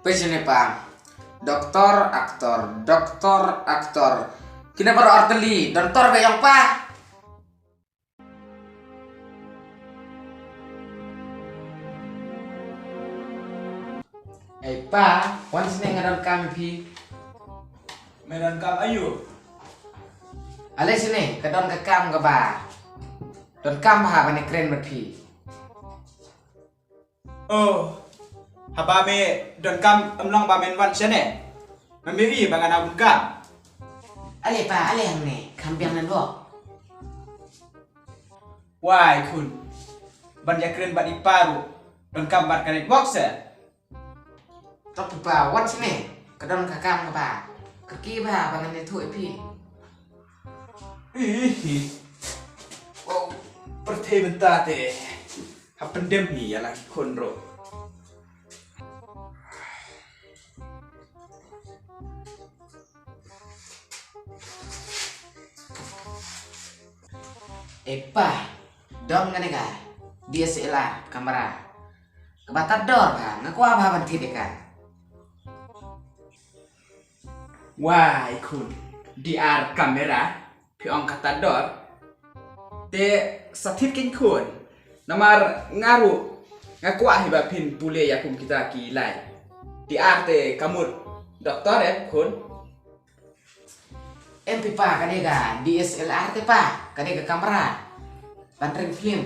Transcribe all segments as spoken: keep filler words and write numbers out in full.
Pei shane pa. Doktor, aktor, doktor, aktor. Kine baroh artylli don tor beit ïong pa. Ei pa, wan shane nga don kam ïa phi. Me don kam aïu? Ale shane, ka don ka kam kaba. Don kam bha ban ïakren bad phi. Oh, haba me don kam, ym long ba men wan shane. Me ïohi ba nga nang bun kam. Ale pa, ale hangne, kham biang nadong. Wai khun. Ban ïakren bad i pa ruh. Don kam bad ka network se. To pa, wan shane, ka don ka kam kaba. Ka ki ba, ba ngan ïathuh ïa phi. Ih. Wow, pyrthei mynta te. Ha pyndem hi ïa la ki khun ruh. Ei pa, don kane ka D S L R camera. Kaba tad dor bha, nga kwah bha ban thied ïa ka. Wai khun, D R camera, phi ong ka tad dor. Te sa thied keiñ khun. Namar nga ruh, nga kwah hi ba phin pule ïa kum kita ki lai. D R te ka mut doktor eh khun. Em phi pa, kane ka D S L R te pa, kane ka camera. Ban ring film.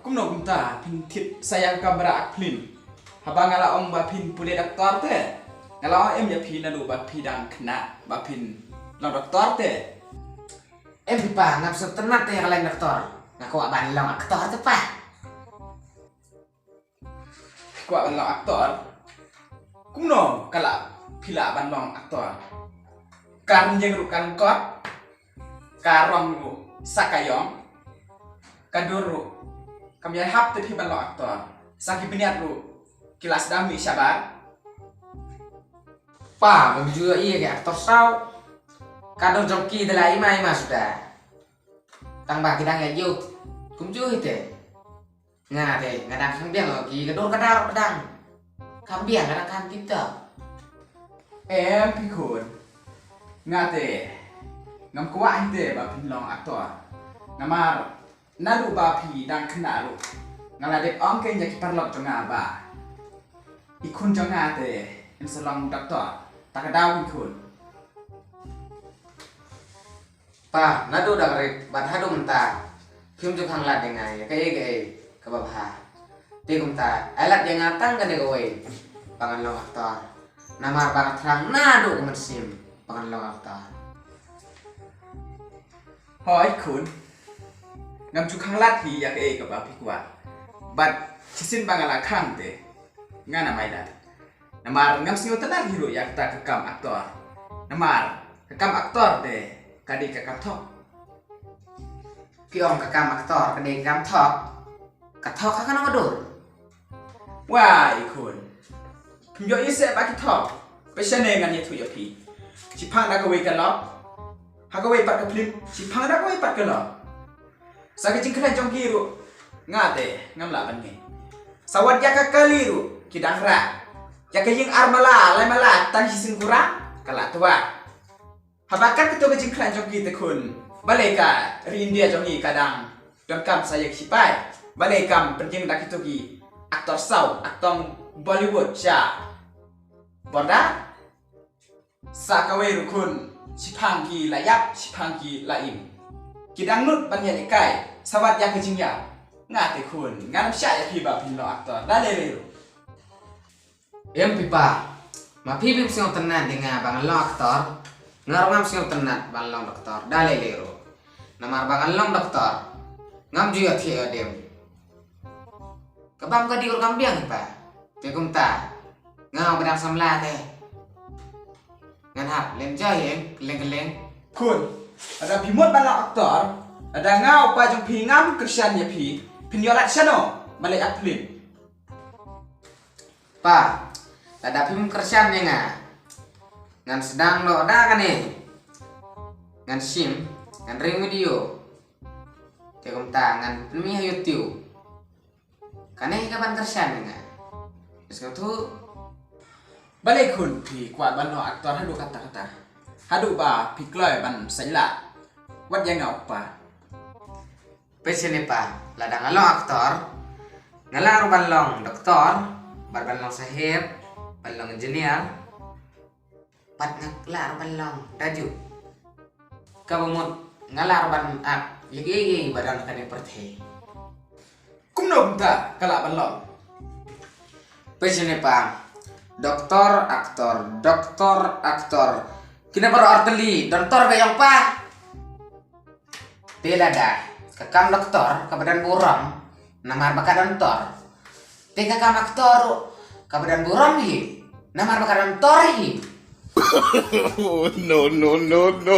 Kumno kumta phin thied sa ïa ka camera ak film? Haba nga la ong ba phin pule doktor te. Nga la ong em ïa phi naduh ba phi dang khynnah ba phin long doktor te. Em phi pa, ngam sngewtynnat te ïa ka line doktor. Nga kwah ban long aktor te pa. Kwah ban long aktor. Kumno ka lah phi lah ban long aktor? Ka rynïeng ruh kan kot. Ka rong ruh sa ka ïong. Ka dur ruh kam ïahap te phi ban long aktor. Sa ki bniat ruh ki la sdang mih shabar. Pa, ngam ju ïohi ïa ki aktor saw. Ka dur jong ki te la ima ima suda. Tang ba ki dang ïa juk. Kumjuh hi te. Nga te, nga dang khang biang ïa ki, ka dur ka dar ka dang. Khang biang ka dang khang kita. Em phi khun. Nga te. Ngam kwah hi te ba phin long aktor. Namar naduh ba phi dang khynnah ruh, nga la dep ong keiñ ïa ki paralok jong nga ba i khun jong nga te yn sa long doktor. Ta ka daw hi khun. Pa, naduh da ka rit bad haduh mynta phim ju khang lad ïa nga ïa kaei kaei kaba bha. Te kumta ai lad ïa nga tang kane kawei ba ngan long aktor. Namar ba nga thrang naduh ka mynsiem ba ngan long aktor. Hooid khun. Ngam ju khang lad hi ïa kaei kaba phi kwah. Bad shisien ba nga la khang te ngan ym ai lad. Namar ngam sngewtynnat hi ruh ïa kata ka kam aktor. Namar ka kam aktor te ka dei ka kam thok. Phi ong ka kam aktor ka dei ka kam thok. Ka thok ha kano ka dur? Wai khun. Phim ïohi seh ba ki thok. Pei shane ngan ïathuh ïa phi. Shiphang da kawei ka lok. Ha kawei pat ka phlim. Shiphang da kawei pat ka lok. Sa ka jingkhlaiñ jong ki ruh nga te ngam lah ban ngeit. Sa wat ïa ka kali ruh ki dang rah. Ïa ka ïing ar mala lai mala tang shisien kurang ka la twar. Haba kat kito ka jingkhlaiñ jong ki te khun, balei ka ri India jong ngi ka dang donkam sa ïa ki sipai? Balei kam pynïeng da kito ki aktor saw, aktor Bollywood sha border? Sa kawei ruh khun, shiphang ki la ïap, shiphang ki la im. Ki dang nud ban ïaid kai, sa wat ïa ka jingïap. Nga te khun, ngan ym shah ïa phi ba phin long aktor da lei lei ruh. Em phi pa, ma phi phim sngewtynnat ïa nga ba ngan long aktor. Nga ruh ngam sngewtynnat ban long doktor da lei lei ruh. Namar ba ngan long doktor ngam ju ïohthiah ïoh dem. Ka bam ka dih ruh kam biang hi pa. Te kumta nga uba dang samla te ngan hap lem jai ïeng kylleng kylleng. Khun, lada phi mut ban long aktor, lada nga u pa jong phi ngam kyrshan ïa phi, phin ïoh lad shano ban leit act phlim? Pa, lada phim kyrshan ïa nga, ngan sdang noh da kane. Ngan shim, ngan ring video. Te kumta ngan pynmih ha YouTube. Kane ka ban kyrshan ïa nga. Sngewthuh. Balei khun phi kwah ban long actor haduh katta katta? Haduh ba phi kloi ban sait lah. Wat ïa nga u kpa. Phi sngewthuh pa, lada nga long actor, nga lah ruh ban long doktor, bad ban long saheb, ban long engineer, bad nga lah ruh ban long daju. Kaba mut nga lah ruh ban act ïa kiei kiei ba don ha kane pyrthei. Kumno kumta ka lah ban long? Phi sngewthuh pa, doktor, aktor, doktor, aktor. Kine baroh artylli don tor ba ïong pa. Te lada ka kam doktor kaba don burom namar ba ka don tor, te ka kam aktor ruh kaba don burom hi namar ba ka don tor hi. Oh, no, no, no, no.